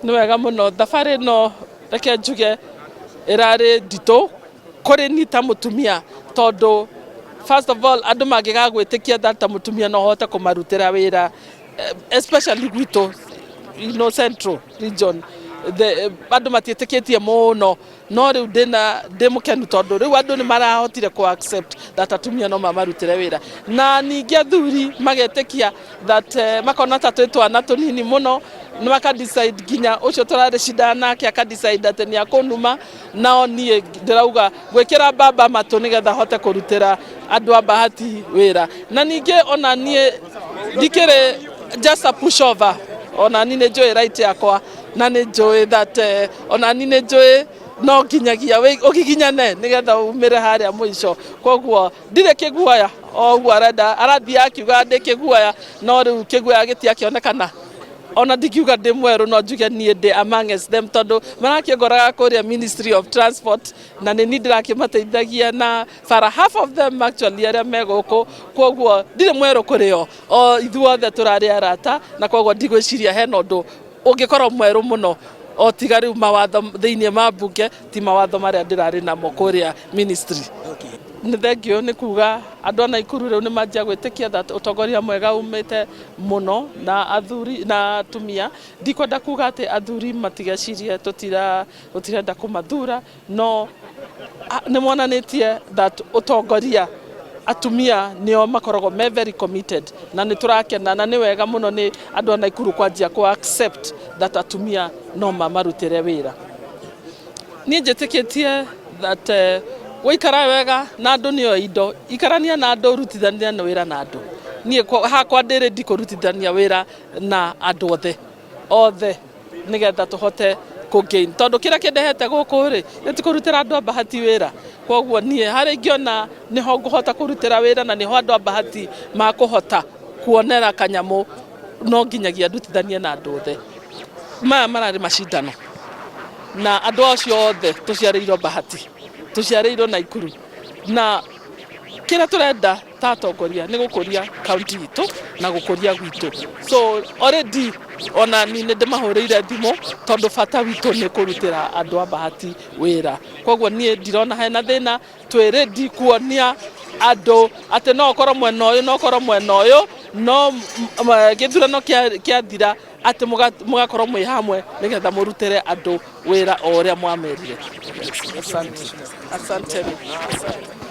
Nĩ wega mũno. Thabarĩ ĩno, reke njuge, ĩrarĩ nditũ kũrĩ ni ta mũtumia, tondũ first of all, andũ mangĩgagwĩtĩkia ta mũtumia no ũhote kũmarutĩra wĩra, especially gwitũ, Central region, andũ matiĩtĩkĩtie mũno. No rĩu ndĩna ndĩ mũkenu tondũ rĩu andũ nĩ marahotire kũ accept that atumia no mamarutĩre wĩra, na ningĩ athuri magetĩkia that makona ta twĩ twana tũnini mũno, nĩ maka decide, nginya ũcio tũrarĩ cindana nake aka decide atĩ nĩ akũnuma. Nao niĩ ndĩrauga gwĩkĩra mbamba matũ nĩgetha hote kũrutĩra andũ a Bahati wĩra. Na ningĩ ona niĩ ndikĩrĩ just a pushover, ona niĩ nĩ njũĩ right yakwa, na nĩ njũĩ that ona niĩ nĩ njũĩ no nginyagia ũgiginyane nĩgetha umĩre harĩa mũico. Koguo ndirĩ kĩguoya o ũguo arenda arathiĩ akiuga ndĩ kĩguoya, no rĩu kĩguoya gĩtiakĩonekana. Ona ndingiuga ndĩ mwerũ, no njuge niĩ ndĩ amongst them, tondũ marakĩngoraga kũrĩa Ministry of Transport na nĩ niĩ ndĩrakĩmateithagia na bara, half of them actually arĩa me gũkũ. Koguo ndirĩ mwerũ kũrĩ o, o ithuothe tũrarĩ arata, na koguo ndigwĩciria hena ũndũ ũngĩkorwo mwerũ mũno, o tiga rĩu mawatho thĩinĩ ma mbunge ti mawatho marĩa ndĩrarĩ namo kũrĩa ministry. Nĩ thengio nĩ kuga andũ a Naikuru rĩu nĩ manjia gwĩtĩkia that ũtongoria mwega umĩte mũno na athuri na atumia. Ndikwenda kuga atĩ athuri matigecirie tũtira tũtirenda kũmathura, no nĩ monanĩtie that ũtongoria atumia nĩo makoragwo me very committed, na nĩ tũrakena na nĩ wega mũno nĩ andũ a Naikuru kwanjia kũ accept that atumia no mamarutĩre wĩra. Niĩ njĩtĩkĩtie that gũikara wega na andũ nĩyo indo. Ikarania na andũ, rutithania na wĩra na andũ. Niĩ hakwa ndĩ ready kũrutithania wĩra na andũ othe othe nĩgetha tũhote kũ gain, tondũ kĩrĩa kĩndehete gũkũ rĩ, nĩ ti kũrutĩra andũ a Bahati wĩra. Koguo niĩ harĩa ingĩona nĩho ngũhota kũrutĩra wĩra na nĩho andũ a Bahati makũhota kuonera kanyamũ, no nginyagia ndutithanie na andũ othe. Maya mararĩ macindano na andũ acio othe tũciarĩirwo Bahati, tũciarĩirwo Naikuru, na kĩrĩa tũrenda ta atongoria nĩ gũkũria kaunti itũ na gũkũria gwitũ. So already ona ni nĩ ndĩmahũrĩire thimũ, tondũ bata witũ nĩ kũrutĩra andũ a Bahati wĩra. Koguo niĩ ndirona hena thĩna. Twĩ ready kuonia andũ atĩ no ũkorwo mwena ũyũ, no ũkorwo mwena ũyũ, no gĩthurano kĩathira atĩ mũgakorwo mwĩ hamwe nĩgetha mũrutĩre andũ wĩra o ũrĩa mwamerire. Asante, asante, asante.